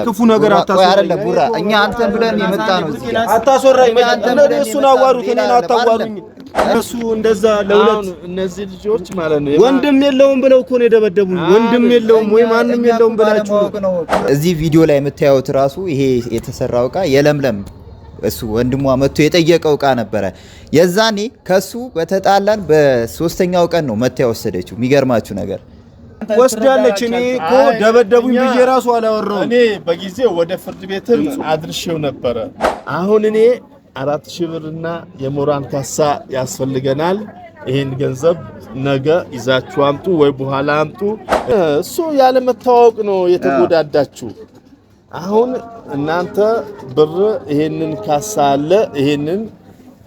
ክፉ ነገር አታስወራኝ። አይደለም ቡራ፣ እኛ አንተን ብለን የመጣ ነው እዚህ ጋር። አታስወራኝ። እሱን አዋሩት፣ እኔን አታዋሩኝ። እነሱ እንደዛ ለሁለት እነዚህ ልጆች ማለት ነው ወንድም የለውም ብለው እኮ ነው የደበደቡኝ። ወንድም የለውም ወይ ማንም የለውም ብላችሁ ነው። እዚህ ቪዲዮ ላይ የምታዩት ራሱ ይሄ የተሰራው እቃ የለምለም እሱ ወንድሟ መጥቶ የጠየቀው እቃ ነበረ። የዛኔ ከሱ በተጣላን በሶስተኛው ቀን ነው መጥታ የወሰደችው። የሚገርማችሁ ነገር ወስዳለች። እኔ እኮ ደበደቡኝ ብዬ ራሱ አላወራሁም። እኔ በጊዜው ወደ ፍርድ ቤትም አድርሼው ነበረ። አሁን እኔ 4000 ብርና የሞራል ካሳ ያስፈልገናል። ይህን ገንዘብ ነገ ይዛችሁ አምጡ ወይ በኋላ አምጡ። እሱ ያለመታወቅ ነው የተጎዳዳችሁ። አሁን እናንተ ብር ይሄንን ካሳ አለ፣ ይሄንን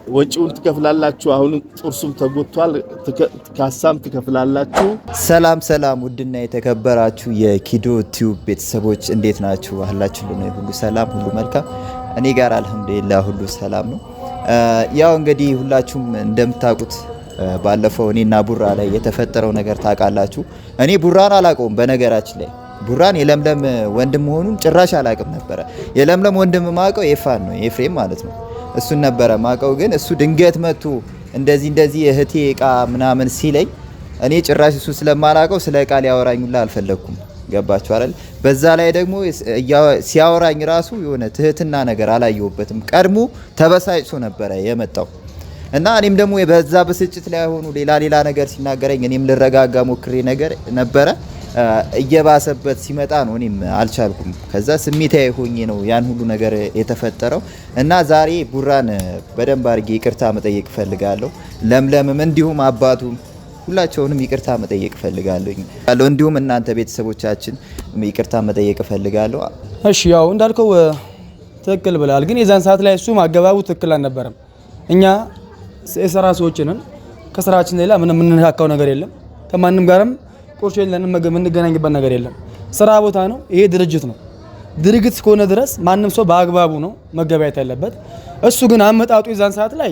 ወጪውን ትከፍላላችሁ። አሁን ጥርሱም ተጎድቷል፣ ካሳም ትከፍላላችሁ። ሰላም ሰላም፣ ውድና የተከበራችሁ የኪዶ ቲዩብ ቤተሰቦች እንዴት ናችሁ? አላችሁ ነው ሁሉ ሰላም፣ ሁሉ መልካም። እኔ ጋር አልሐምዱሊላህ ሁሉ ሰላም ነው። ያው እንግዲህ ሁላችሁም እንደምታውቁት ባለፈው እኔና ቡራ ላይ የተፈጠረው ነገር ታውቃላችሁ። እኔ ቡራን አላውቀውም። በነገራችን ላይ ቡራን የለምለም ወንድም መሆኑን ጭራሽ አላውቅም ነበረ። የለምለም ወንድም ማውቀው ኤፋን ነው፣ ኤፍሬም ማለት ነው። እሱን ነበረ ማውቀው። ግን እሱ ድንገት መጥቶ እንደዚህ እንደዚህ እህቴ እቃ ምናምን ሲለኝ እኔ ጭራሽ እሱ ስለማላውቀው ስለ እቃ ሊያወራኝ ሁላ አልፈለግኩም። ገባችሁ አይደል? በዛ ላይ ደግሞ ሲያወራኝ ራሱ የሆነ ትህትና ነገር አላየሁበትም። ቀድሞ ተበሳጭቶ ነበረ የመጣው እና እኔም ደግሞ በዛ ብስጭት ላይ ሆኑ ሌላ ሌላ ነገር ሲናገረኝ እኔም ልረጋጋ ሞክሬ ነገር ነበረ። እየባሰበት ሲመጣ ነው እኔም አልቻልኩም። ከዛ ስሜታዊ ሆኜ ነው ያን ሁሉ ነገር የተፈጠረው እና ዛሬ ቡራን በደንብ አድርጌ ይቅርታ መጠየቅ እፈልጋለሁ። ለምለምም እንዲሁም አባቱም ሁላቸውንም ይቅርታ መጠየቅ እፈልጋለሁ። እንዲሁም እናንተ ቤተሰቦቻችን ይቅርታ መጠየቅ እፈልጋለሁ። እሺ፣ ያው እንዳልከው ትክክል ብለሃል። ግን የዛን ሰዓት ላይ እሱ አገባቡ ትክክል አልነበረም። እኛ የስራ ሰዎች ነን። ከስራችን ሌላ ምንም የምንነካካው ነገር የለም። ከማንም ጋርም ቁርሾ የለንም፣ የምንገናኝበት ነገር የለም። ስራ ቦታ ነው፣ ይሄ ድርጅት ነው። ድርጅት እስከሆነ ድረስ ማንም ሰው በአግባቡ ነው መገበያየት ያለበት። እሱ ግን አመጣጡ የዛን ሰዓት ላይ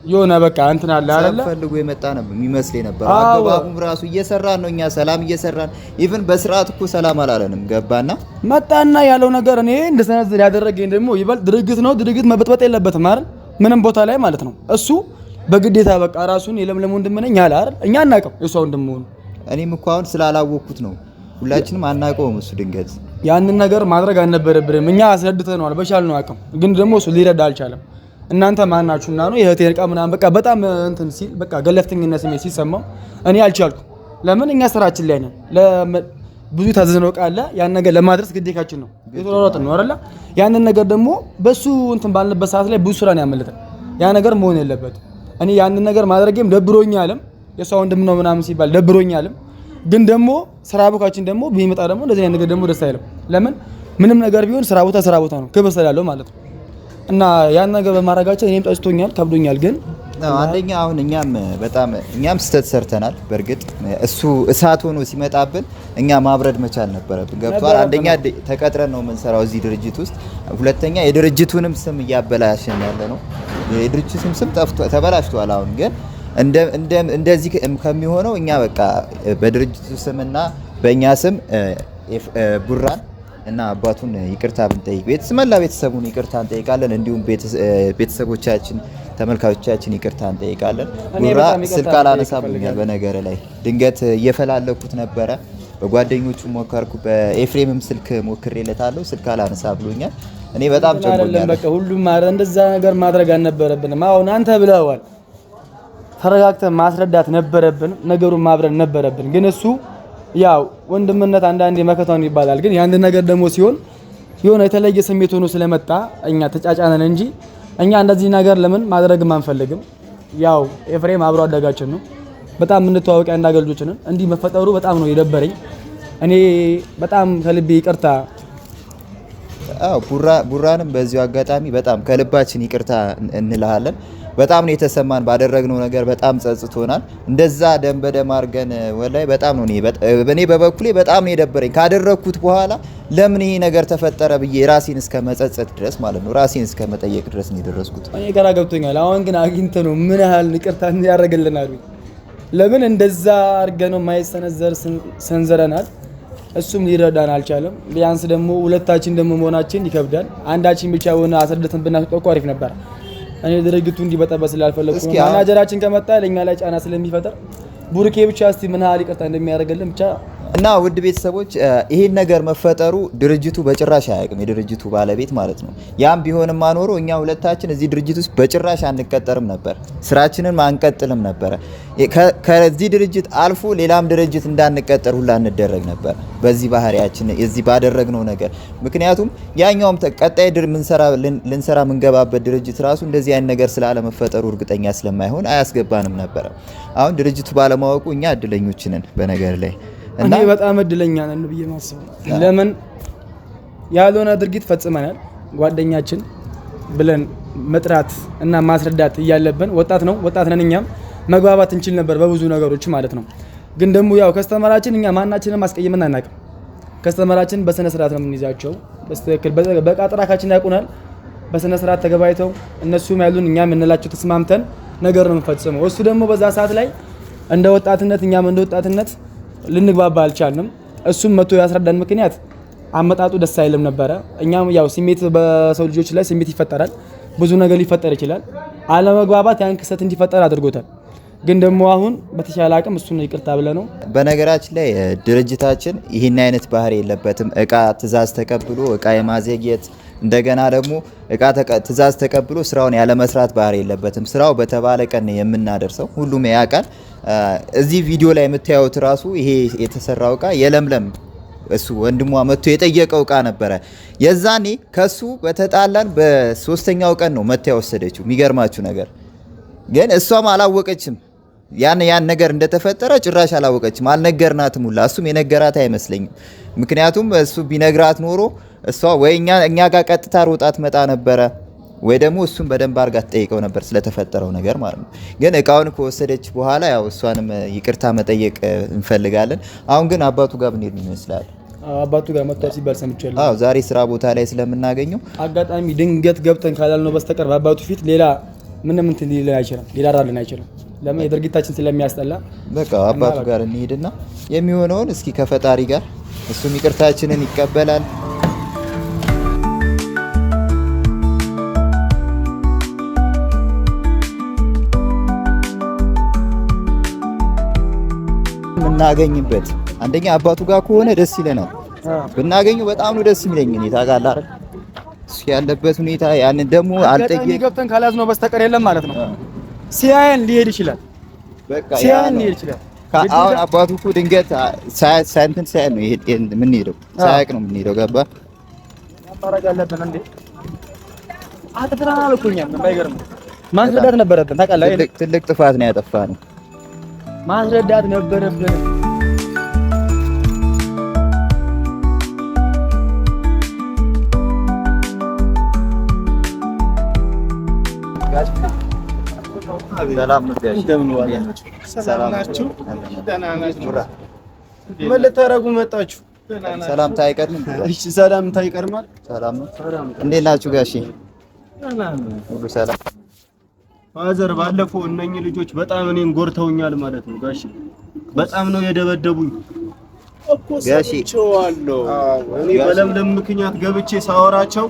የሆነ በቃ እንትን አለ አይደለ፣ ፈልጎ የመጣ ነው የሚመስል ነበር። አገባቡም ራሱ እየሰራን ነው እኛ ሰላም እየሰራን even በስርዓት እኮ ሰላም አላለንም። ገባና መጣና ያለው ነገር እኔ እንደሰነዝር ያደረገኝ ደግሞ ይበልጥ ድርጅት ነው። ድርጅት መበጥበጥ የለበትም አይደል፣ ምንም ቦታ ላይ ማለት ነው። እሱ በግዴታ በቃ ራሱን የለምለም ወንድም ነኝ አለ አይደል። እኛ አናውቅም የእሷ ወንድም መሆኑ። እኔም እኮ አሁን ስላላወቅኩት ነው። ሁላችንም አናውቀውም። እሱ ድንገት ያንን ነገር ማድረግ አልነበረብንም። እኛ አስረድተነዋል በቻልነው አቅም፣ ግን ደግሞ እሱ ሊረዳ አልቻለም። እናንተ ማናችሁና ነው የእህቴን ዕቃ ምናምን በቃ በጣም እንትን ሲል በቃ ገለፍተኝነት ስሜት ሲሰማው እኔ አልቻልኩም። ለምን እኛ ስራችን ላይ ነን። ብዙ የታዘዝነው ዕቃ አለ። ያን ነገር ለማድረስ ግዴታችን ነው። የተሯሯጥን ነው አይደለ? ያንን ነገር ደግሞ በሱ እንትን ባልንበት ሰዓት ላይ ብዙ ስራ ነው ያመለጠን። ያ ነገር መሆን የለበትም። እኔ ያንን ነገር ማድረጌም ደብሮኛልም፣ የእሷ ወንድም ነው ምናምን ሲባል ደብሮኛልም። ግን ደግሞ ስራ ቦታችን ደግሞ ቢመጣ ደግሞ እንደዚህ አይነት ነገር ደግሞ ደስ አይልም። ለምን ምንም ነገር ቢሆን ስራ ቦታ ስራ ቦታ ነው፣ ክብር ስላለው ማለት ነው። እና ያን ነገር በማድረጋቸው እኔም ጠጭቶኛል፣ ከብዶኛል። ግን አንደኛ አሁን እኛም በጣም እኛም ስህተት ሰርተናል። በእርግጥ እሱ እሳት ሆኖ ሲመጣብን እኛ ማብረድ መቻል ነበረብን። ገብቷል። አንደኛ ተቀጥረን ነው የምንሰራው እዚህ ድርጅት ውስጥ፣ ሁለተኛ የድርጅቱንም ስም እያበላሸን ያለ ነው። የድርጅቱም ስም ጠፍቶ ተበላሽቷል። አሁን ግን እንደዚህ ከሚሆነው እኛ በቃ በድርጅቱ ስምና በእኛ ስም ቡራን እና አባቱን ይቅርታ ብንጠይቅ መላ ቤተሰቡን ይቅርታ እንጠይቃለን። እንዲሁም ቤተሰቦቻችን፣ ተመልካቾቻችን ይቅርታ እንጠይቃለን። ቡራ ስልክ አላነሳ ብሎኛል። በነገር ላይ ድንገት እየፈላለኩት ነበረ። በጓደኞቹ ሞከርኩ፣ በኤፍሬምም ስልክ ሞክሬለታለሁ። ስልክ አላነሳ ብሎኛል። እኔ በጣም ጨንቆኛል። በቃ ሁሉም እንደዛ ነገር ማድረግ አልነበረብንም። አሁን አንተ ብለዋል፣ ተረጋግተን ማስረዳት ነበረብን፣ ነገሩን ማብረን ነበረብን። ግን እሱ ያው ወንድምነት አንዳንዴ መከታውን ይባላል። ግን ያን ነገር ደግሞ ሲሆን የሆነ የተለየ ስሜት ሆኖ ስለመጣ እኛ ተጫጫነን እንጂ እኛ እንደዚህ ነገር ለምን ማድረግም አንፈልግም። ያው ኤፍሬም አብሮ አደጋችን ነው። በጣም የምንተዋወቅ ያንድ አገር ልጆች ነን። እንዲህ መፈጠሩ በጣም ነው የደበረኝ። እኔ በጣም ከልቤ ይቅርታ። አዎ ቡራንም በዚሁ አጋጣሚ በጣም ከልባችን ይቅርታ እንልሃለን። በጣም ነው የተሰማን ባደረግነው ነገር በጣም ጸጽቶናል። እንደዛ ደም በደም አድርገን ወላይ በጣም ነው እኔ በበኩሌ በጣም ነው የደበረኝ። ካደረግኩት በኋላ ለምን ይሄ ነገር ተፈጠረ ብዬ ራሴን እስከ መጸጸት ድረስ ማለት ነው ራሴን እስከ መጠየቅ ድረስ ነው የደረስኩት። እኔ ግራ ገብቶኛል። አሁን ግን አግኝተህ ነው ምን ያህል ይቅርታ ያደርግልናል? ለምን እንደዛ አድርገህ ነው የማይሰነዘር ሰንዝረናል። እሱም ሊረዳን አልቻለም። ቢያንስ ደግሞ ሁለታችን ደግሞ መሆናችን ይከብዳል። አንዳችን ብቻ ሆነ አስረድተን ብናስወጣው እኮ አሪፍ ነበር። እኔ ድርጅቱ እንዲበጠበጥ ስላልፈለኩ ነው። ማናጀራችን ከመጣ ለእኛ ላይ ጫና ስለሚፈጠር ቡርኬ ብቻ እስቲ ምን ያህል ይቅርታ እንደሚያደርግልን ብቻ። እና ውድ ቤተሰቦች፣ ይሄን ነገር መፈጠሩ ድርጅቱ በጭራሽ አያውቅም፣ የድርጅቱ ባለቤት ማለት ነው። ያም ቢሆንም ኖሮ እኛ ሁለታችን እዚህ ድርጅት ውስጥ በጭራሽ አንቀጠርም ነበር፣ ስራችንን አንቀጥልም ነበረ። ከዚህ ድርጅት አልፎ ሌላም ድርጅት እንዳንቀጠር ሁላ እንደረግ ነበር በዚህ ባህሪያችን፣ እዚህ ባደረግነው ነገር። ምክንያቱም ያኛውም ቀጣይ ልንሰራ የምንገባበት ድርጅት ራሱ እንደዚህ አይነት ነገር ስላለመፈጠሩ እርግጠኛ ስለማይሆን አያስገባንም ነበረ። አሁን ድርጅቱ ባለማወቁ እኛ እድለኞች ነን በነገር ላይ። እኔ በጣም እድለኛ ነን ብዬ ማስበው፣ ለምን ያልሆነ ድርጊት ፈጽመናል። ጓደኛችን ብለን መጥራት እና ማስረዳት እያለብን፣ ወጣት ነው፣ ወጣት ነን፣ እኛም መግባባት እንችል ነበር በብዙ ነገሮች ማለት ነው። ግን ደግሞ ያው customer ኣችን እኛ ማናችንም አስቀይመን አናውቅም። Customer ኣችን በስነ ስርዓት ነው የምንይዛቸው። በትክክል በቃ ጥራካችን ያውቁናል። በስነ ስርዓት ተገባይተው እነሱም ያሉን እኛም የምንላቸው ተስማምተን ነገር ነው የምንፈጽመው። እሱ ደግሞ በዛ ሰዓት ላይ እንደ ወጣትነት እኛም እንደ ወጣትነት ልንግባባ አልቻልንም። እሱም መቶ ያስረዳን ምክንያት አመጣጡ ደስ አይልም ነበረ። እኛም ያው ስሜት በሰው ልጆች ላይ ስሜት ይፈጠራል፣ ብዙ ነገር ሊፈጠር ይችላል። አለመግባባት ያን ክስተት እንዲፈጠር አድርጎታል። ግን ደግሞ አሁን በተሻለ አቅም እሱን ይቅርታ ብለህ ነው። በነገራችን ላይ ድርጅታችን ይህን አይነት ባህሪ የለበትም። እቃ ትዕዛዝ ተቀብሎ እቃ የማዘግየት፣ እንደገና ደግሞ እቃ ትዕዛዝ ተቀብሎ ስራውን ያለመስራት ባህሪ የለበትም። ስራው በተባለ ቀን የምናደርሰው ሁሉም ያውቃል። እዚህ ቪዲዮ ላይ የምታዩት ራሱ ይሄ የተሰራው እቃ የለምለም እሱ ወንድሟ መጥቶ የጠየቀው እቃ ነበረ። የዛኔ ከሱ በተጣላን በሶስተኛው ቀን ነው መጥታ የወሰደችው። የሚገርማችሁ ነገር ግን እሷም አላወቀችም። ያን ያን ነገር እንደተፈጠረ ጭራሽ አላወቀችም። አልነገርናትም ሁላ፣ እሱም የነገራት አይመስለኝም። ምክንያቱም እሱ ቢነግራት ኖሮ እሷ ወይ እኛ ጋር ቀጥታ ሮጣ ትመጣ ነበረ ወይ ደግሞ እሱን በደንብ አድርጋ ትጠይቀው ነበር ስለተፈጠረው ነገር ማለት ነው። ግን እቃውን ከወሰደች በኋላ ያው እሷንም ይቅርታ መጠየቅ እንፈልጋለን። አሁን ግን አባቱ ጋር ብንሄድ ምን ይመስላል? አባቱ ጋር መጥቷል ሲባል ሰምቻለሁ። አዎ፣ ዛሬ ስራ ቦታ ላይ ስለምናገኘው አጋጣሚ ድንገት ገብተን ካላልነው በስተቀር በአባቱ ፊት ሌላ ምንም እንትን ሊለን አይችልም፣ ሊራራልን አይችልም። ለምን የድርጊታችን ስለሚያስጠላ። በቃ አባቱ ጋር እንሄድና የሚሆነውን እስኪ ከፈጣሪ ጋር፣ እሱም ይቅርታችንን ይቀበላል። የምናገኝበት አንደኛ አባቱ ጋር ከሆነ ደስ ይለናል። ብናገኘው በጣም ነው ደስ የሚለኝ። እኔ ታውቃለህ አይደል? እሱ ያለበት ሁኔታ ያንን ደግሞ አጋጣሚ አልጠየቅ ገብተን ካላዝነው በስተቀር የለም ማለት ነው። ሲያየን ሊሄድ ይችላል። በቃ ያ ሲያየን ነው። ሊሄድ ይችላል። አሁን አባቱ እኮ ድንገት ሳይንትን ሳያይ ነው የምንሄደው፣ ሳያውቅ ነው የምንሄደው። ገባ? ማድረግ አለብን እንዴ? አጥፍተናል እኮ እኛም፣ ባይገርም ማስረዳት ነበረብን። ታውቃለህ አይደል? ትልቅ ጥፋት ነው ያጠፋነው። ማስረዳት ነበረብን። ሰላም ነው ጋሽ? እንደምን ዋላችሁ? ሰላም ናችሁ? ደህና ናችሁ? ምን ልታረጉ መጣችሁ? ሰላምታ አይቀድምም? እሺ፣ ሰላምታ ይቀድማል። ሰላም ነው። እንዴት ናችሁ ጋሼ? ሁሉ ሰላም? Father፣ ባለፈው እነኚህ ልጆች በጣም እኔን ጎድተውኛል ማለት ነው ጋሽ። በጣም ነው የደበደቡኝ። እኮ ጋሼ። ሰምቼዋለሁ። እኔ በለምለም ምክንያት ገብቼ ሳወራቸው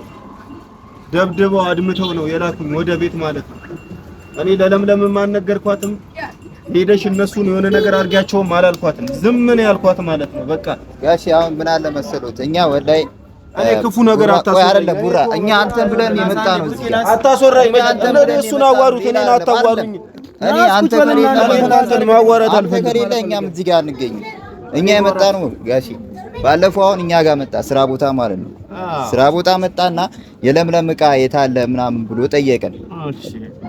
ደብድበው አድምተው ነው የላኩኝ ወደ ቤት ማለት ነው። እኔ ለለምለምም አልነገርኳትም። ሄደሽ እነሱን የሆነ ነገር አድርጊያቸውም አላልኳትም። ዝም ነው ያልኳት ማለት ነው። በቃ ጋሼ፣ አሁን ምን አለ መሰሎት፣ እኛ ወላሂ እኔ ክፉ ነገር ቡራ፣ ቆይ አታስወራኝ። አይደለም ቡራ፣ እኛ አንተን ብለን የመጣ ነው እዚህ ጋር። አታስወራኝ። አንተን እነ ብለን እሱን የመጣ ነው፣ አዋሩት፣ ሌላ እኔን አይደለም። አታዋሩኝ። እኔ አንተ ከሌለ እናንተን ማዋራት አንተ አልፈልግም። ከሌለ እኛም እዚህ ጋር አንገኝም። እኛ የመጣ ነው ጋሼ፣ ባለፈው አሁን እኛ ጋር መጣ ስራ ቦታ ማለት ነው። ስራ ቦታ መጣና የለምለም እቃ የታለ ምናምን ብሎ ጠየቀን።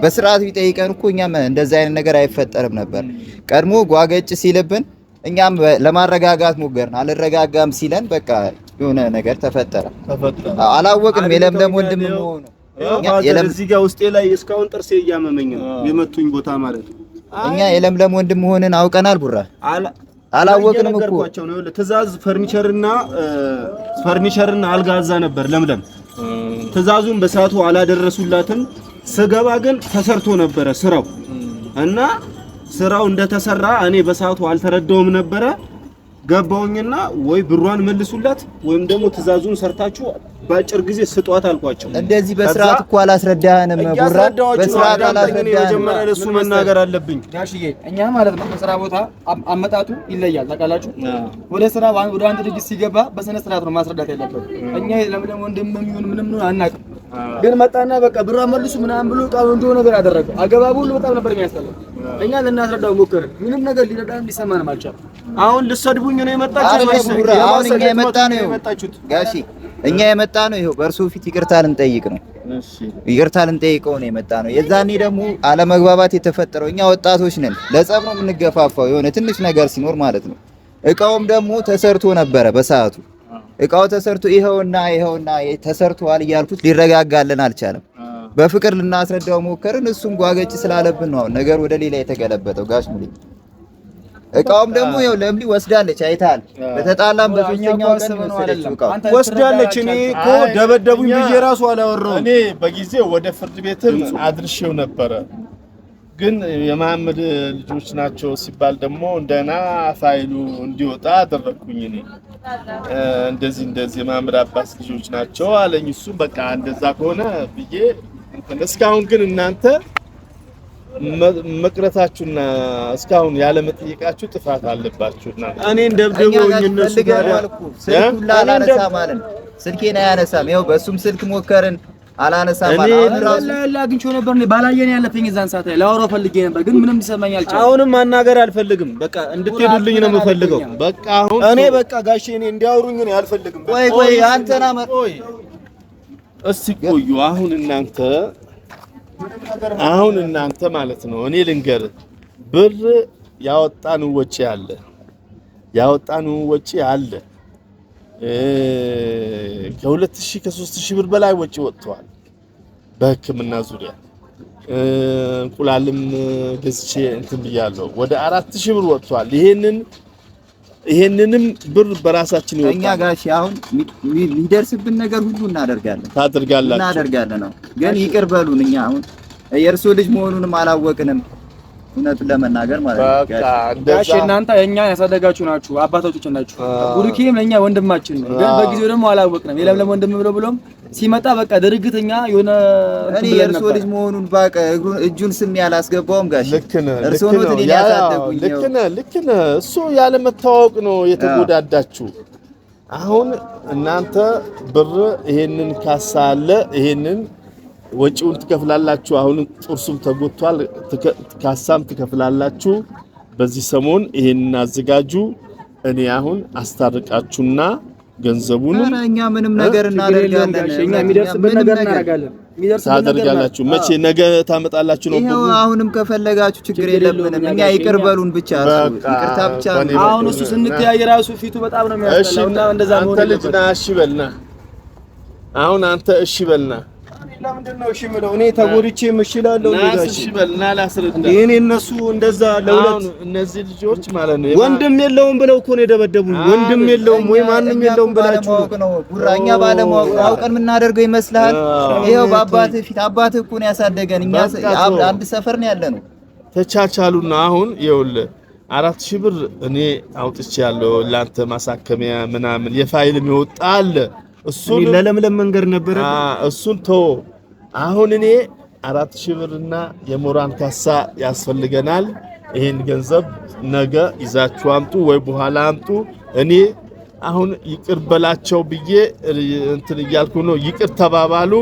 በስርዓት ቢጠይቀን እኮ እኛም እንደዛ አይነት ነገር አይፈጠርም ነበር። ቀድሞ ጓገጭ ሲልብን እኛም ለማረጋጋት ሞገርን። አልረጋጋም ሲለን በቃ የሆነ ነገር ተፈጠረ። አላወቅንም የለምለም ወንድም መሆኑ። እኛ የለም እዚህ ጋር ውስጤ ላይ እስካሁን ጥርሴ እያመመኝ ነው የመቱኝ ቦታ ማለት ነው። እኛ የለምለም ወንድም መሆንን አውቀናል። ቡራ፣ አላወቅንም እኮ። እየነገርኳቸው ነው። ይኸውልህ፣ ትዕዛዝ ፈርኒቸርና አልጋ አዛ ነበር ለምለም። ትዕዛዙን በሰዓቱ አላደረሱላትም። ስገባ ግን ተሰርቶ ነበረ ስራው፣ እና ስራው እንደተሰራ እኔ በሰዓቱ አልተረዳውም ነበረ። ገባውኝና ወይ ብሯን መልሱላት ወይም ደግሞ ትዕዛዙን ሰርታችሁ በአጭር ጊዜ ስጧት አልኳቸው። እንደዚህ በስርዓት እኮ አላስረዳህንም ቡራ፣ በስርዓት አላስረዳህንም። መጀመሪያ ለሱ መናገር አለብኝ ጋሽዬ። እኛ ማለት ነው በስራ ቦታ አመጣጡ ይለያል ታውቃላችሁ። ወደ ስራ ወደ አንድ ድርጅት ሲገባ በስነ ስርዓት ነው ማስረዳት ያለበት። እኛ ለምለም ወንድም የሚሆን ምንም ነው አናውቅም፣ ግን መጣና በቃ ብሯን መልሱ ምናምን ብሎ ቃሉ እንደሆነ ነገር አደረገው። አገባቡ ሁሉ በጣም ነበር የሚያስጠላው። እኛ ልናስረዳው ሞከርን፣ ምንም ነገር ሊረዳን ሊሰማንም አልቻለም። አሁን ልሰድቡኝ ነው የመጣችሁት? አሁን እኛ የመጣ ነው ጋሺ፣ እኛ የመጣ ነው ይኸው በእርሱ ፊት ይቅርታ ልንጠይቅ ነው። ይቅርታ ልንጠይቀው ነው የመጣ ነው። የዛኔ ደግሞ አለመግባባት የተፈጠረው እኛ ወጣቶች ነን፣ ለጸብ ነው የምንገፋፋው የሆነ ትንሽ ነገር ሲኖር ማለት ነው። እቃውም ደግሞ ተሰርቶ ነበረ በሰዓቱ እቃው ተሰርቶ ይኸውና ይኸውና ተሰርቷል እያልኩት ሊረጋጋልን አልቻለም። በፍቅር ልናስረዳው ሞከርን። እሱም ጓገጭ ስላለብን ነው ነገር ወደ ሌላ የተገለበጠው ጋሽ ሙሌ። እቃውም ደግሞ ይኸው ለምሊ ወስዳለች፣ አይተሃል። በተጣላም በሶስተኛው ቀን ወሰደችው እቃው ወስዳለች። እኔ እኮ ደበደቡኝ ብዬ ራሱ አላወራሁም። እኔ በጊዜው ወደ ፍርድ ቤትም አድርሼው ነበረ፣ ግን የመሐመድ ልጆች ናቸው ሲባል ደግሞ እንደና ፋይሉ እንዲወጣ አደረግኩኝ። እኔ እንደዚህ እንደዚህ የመሐመድ አባስ ልጆች ናቸው አለኝ። እሱ በቃ እንደዛ ከሆነ ብዬ እስካሁን ግን እናንተ መቅረታችሁና እስካሁን ያለ መጠየቃችሁ ጥፋት አለባችሁና እኔን ደብድበውኝ እነሱ ጋር ስልኩን አላነሳም አለን። ስልኬን አያነሳም። ይኸው በእሱም ስልክ ሞከርን አላነሳም አለ። አሁን ራሱ አግኝቼው ነበር እኔ ባላየን ያለፈኝ እዛን ሰዓት ላይ ላወራው ፈልጌ ነበር፣ ግን ምንም ሊሰማኝ አልቻለም። አሁንም ማናገር አልፈልግም። በቃ እንድትሄዱልኝ ነው የምፈልገው። በቃ አሁን እኔ በቃ ጋሼ እኔ እንዲያወሩኝ ነው አልፈልግም። ቆይ ቆይ አንተና ቆይ እስቲ ቆዩ። አሁን እናንተ አሁን እናንተ ማለት ነው እኔ ልንገር፣ ብር ያወጣን ወጪ አለ፣ ያወጣን ወጪ አለ። ከ2000 ከ3000 ብር በላይ ወጪ ወጥቷል በሕክምና ዙሪያ። እንቁላልም ገዝቼ እንትን ብያለሁ፣ ወደ 4000 ብር ወጥቷል። ይሄንንም ብር በራሳችን ይወጣል። እኛ ጋሽ አሁን የሚደርስብን ነገር ሁሉ እናደርጋለን ታደርጋላችሁ እናደርጋለን ነው። ግን ይቅር በሉን። እኛ አሁን የእርሶ ልጅ መሆኑንም አላወቅንም እውነቱን ለመናገር ማለት ነው። በቃ ጋሽ እናንተ እኛን ያሳደጋችሁ ናችሁ፣ አባቶቻችን ናችሁ። ቡሩኬም ለኛ ወንድማችን ነው። ግን በጊዜው ደግሞ አላወቅንም። የለምለም ወንድም ብሎ ብሎም ሲመጣ በቃ ድርግተኛ የሆነ እኔ የእርሶ ልጅ መሆኑን ባቀ እጁን ስም ያላስገባውም ጋሽ ልክ ነህ፣ እርሶ ነው እኔን ያሳደጉኝ። ልክ ነህ፣ ልክ ነህ። እሱ ያለ መተዋወቅ ነው የተጎዳዳችሁ። አሁን እናንተ ብር ይሄንን ካሳ አለ፣ ይሄንን ወጪውን ትከፍላላችሁ። አሁን ጥርሱም ተጎድቷል፣ ካሳም ትከፍላላችሁ። በዚህ ሰሞን ይሄንን አዘጋጁ። እኔ አሁን አስታርቃችሁና ገንዘቡን እኛ ምንም ነገር እናደርጋለን። እኛ የሚደርስብን ነገር እናደርጋለን። ታደርጋላችሁ። መቼ ነገ ታመጣላችሁ ነው? ይኸው አሁንም ከፈለጋችሁ ችግር የለብንም። እኛ ይቅር በሉን ብቻ፣ ይቅርታ ብቻ። አሁን እሱ ስንተያይ ራሱ ፊቱ በጣም ነው የሚያስጠላው እና እንደዛ መሆን አንተ ልጅ ና እሺ በልና፣ አሁን አንተ እሺ በልና። ለምንድን ነው እሺ የምለው? እኔ ተጎድቼ እምሽላለሁ። እሺ በልና ላስረዳ። እኔ እነሱ እንደዛ ለሁለት እነዚህ ልጆች ማለት ነው ወንድም የለውም ብለው እኮ ነው የደበደቡኝ። ወንድም የለውም ወይ ማንም የለውም ብላችሁ ነው ቡራ። እኛ ባለማወቅ ነው አውቀን የምናደርገው ይመስልሃል? ይኸው በአባትህ ፊት አባትህ እኮ ነው ያሳደገን። እኛ አንድ ሰፈር ነው ያለነው። ተቻቻሉና አሁን ይኸውልህ 4000 ብር እኔ አውጥቼ ያለው ለአንተ ማሳከሚያ ምናምን የፋይልም የወጣ አለ። እሱን ለለምለም መንገድ ነበረ። እሱን ተወው። አሁን እኔ 4000 ብርና የሞራል ካሳ ያስፈልገናል። ይሄን ገንዘብ ነገ ይዛችሁ አምጡ ወይ በኋላ አምጡ። እኔ አሁን ይቅር በላቸው ብዬ እንትን እያልኩ ነው። ይቅር ተባባሉ።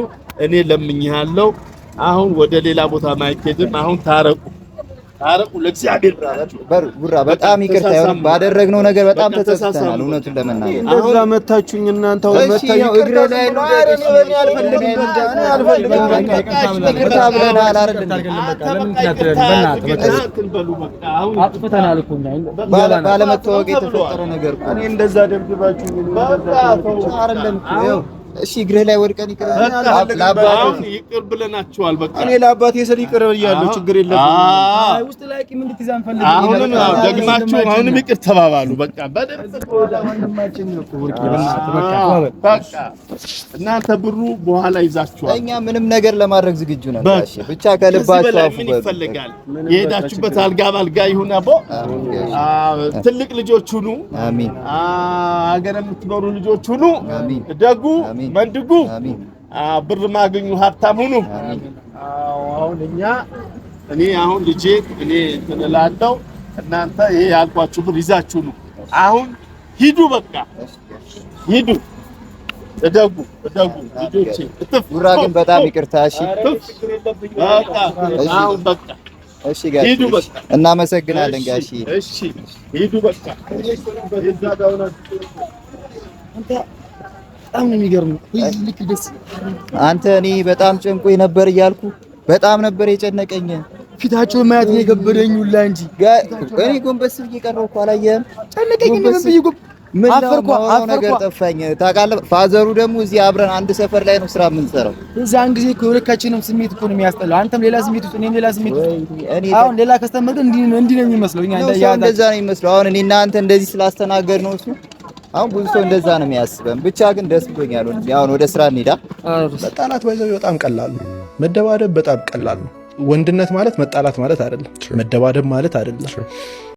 እኔ ለምኜሃለሁ። አሁን ወደ ሌላ ቦታ ማይኬድም። አሁን ታረቁ፣ ታረቁ። ለእግዚአብሔር ቡራ በጣም ይቅርታ ይሁን ባደረግነው ነገር በጣም ተጸጽተናል። እውነቱን ለመናገር እንደዛ መታችሁኝ እናንተ አሁን መታችሁ እግሬ ላይ ነው ይቅርታ ብለናል አይደል? አጥፍተናል እኮ እኛ ባለመታወቅ የተፈጠረ ነገር እኮ እኔ እንደዛ ደብድባችሁኝ አይደለም እኮ ይኸው እሺ እግርህ ላይ ወድቀን ይቅር በቃ አሁን ይቅር ብለናችኋል። በቃ እኔ ለአባቴ ስል ይቅር ብያለሁ። ችግር የለብኝም። አይ ውስጥ ላይ ቂም እንድትይዝ አንፈልግም። አሁንም አዎ፣ ደግማችሁ አሁንም ይቅር ተባባሉ። በቃ በደንብ ወንድማችን ነው እኮ ወርቄ፣ በእናትህ በቃ በቃ እናንተ ብሩ በኋላ ይዛችኋል። እኛ ምንም ነገር ለማድረግ ዝግጁ ነን። በቃ። ጋሼ ብቻ ከዚህ ከልባችሁ በላይ አፉ ምን በሉ። ይፈልጋል? የሄዳችሁበት አልጋ ባልጋ ይሁን አቦ። አሜን ጋሼ። ትልቅ ልጆች ሁኑ። አሜን ሀገር የምትኖሩ ልጆች ሁኑ። አሜን። እደጉ፣ አሜን። መንድጉ፣ አሜን ብር ማገኙ፣ ሀብታም ሁኑ። አሜን። አዎ፣ አሁን እኛ እኔ አሁን ልጄ እኔ እንትን እላለሁ። እናንተ ይሄ ያልኳችሁ ብር ይዛችሁ ነው። አሁን ሂዱ፣ በቃ ሂዱ፣ እደጉ፣ እደጉ ልጆቼ። እጥፍ ጉራ ግን በጣም ይቅርታ። እሺ እጥፍ። በቃ አሁን በቃ እሺ ጋሼ ሂዱ በቃ። እናመሰግናለን ጋሼ። እሺ ሂዱ በቃ። በጣም ነው የሚገርመው። ልክ ደስ አንተ እኔ በጣም ጨንቆኝ ነበር እያልኩ በጣም ነበር የጨነቀኝ። ፊታቸውን ማየት ነው የከበደኝ ሁላ እንጂ እኔ ጎንበስ ብዬ ቀረሁ እኮ አላየህም? ጨነቀኝ። እኔ ምን ብዬ ምን ነው አፈርኳ የማወራው ነገር አፈርኳ። ጠፋኝ። ታውቃለህ፣ ፋዘሩ ደግሞ እዚህ አብረን አንድ ሰፈር ላይ ነው ስራ የምንሰራው። የዛን ጊዜ እኮ የሁለታችንም ስሜት እኮ ነው የሚያስጠላው። አንተም ሌላ ስሜት ውስጥ እኔም ሌላ ስሜት ውስጥ። እኔ አሁን ሌላ customer ግን እንዲህ እንዲህ ነው የሚመስለው። እኛ ነው ሰው እንደዛ ነው የሚመስለው። አሁን እኔ እና አንተ እንደዚህ ስላስተናገድ ነው እሱ አሁን ብዙ ሰው እንደዛ ነው የሚያስበን። ብቻ ግን ደስ ብሎኛል ወንድሜ። አሁን ወደ ስራ እንሂዳ። መጣላት ባይዘው በጣም ቀላል ነው። መደባደብ በጣም ቀላል ነው። ወንድነት ማለት መጣላት ማለት አይደለም። መደባደብ ማለት አይደለም።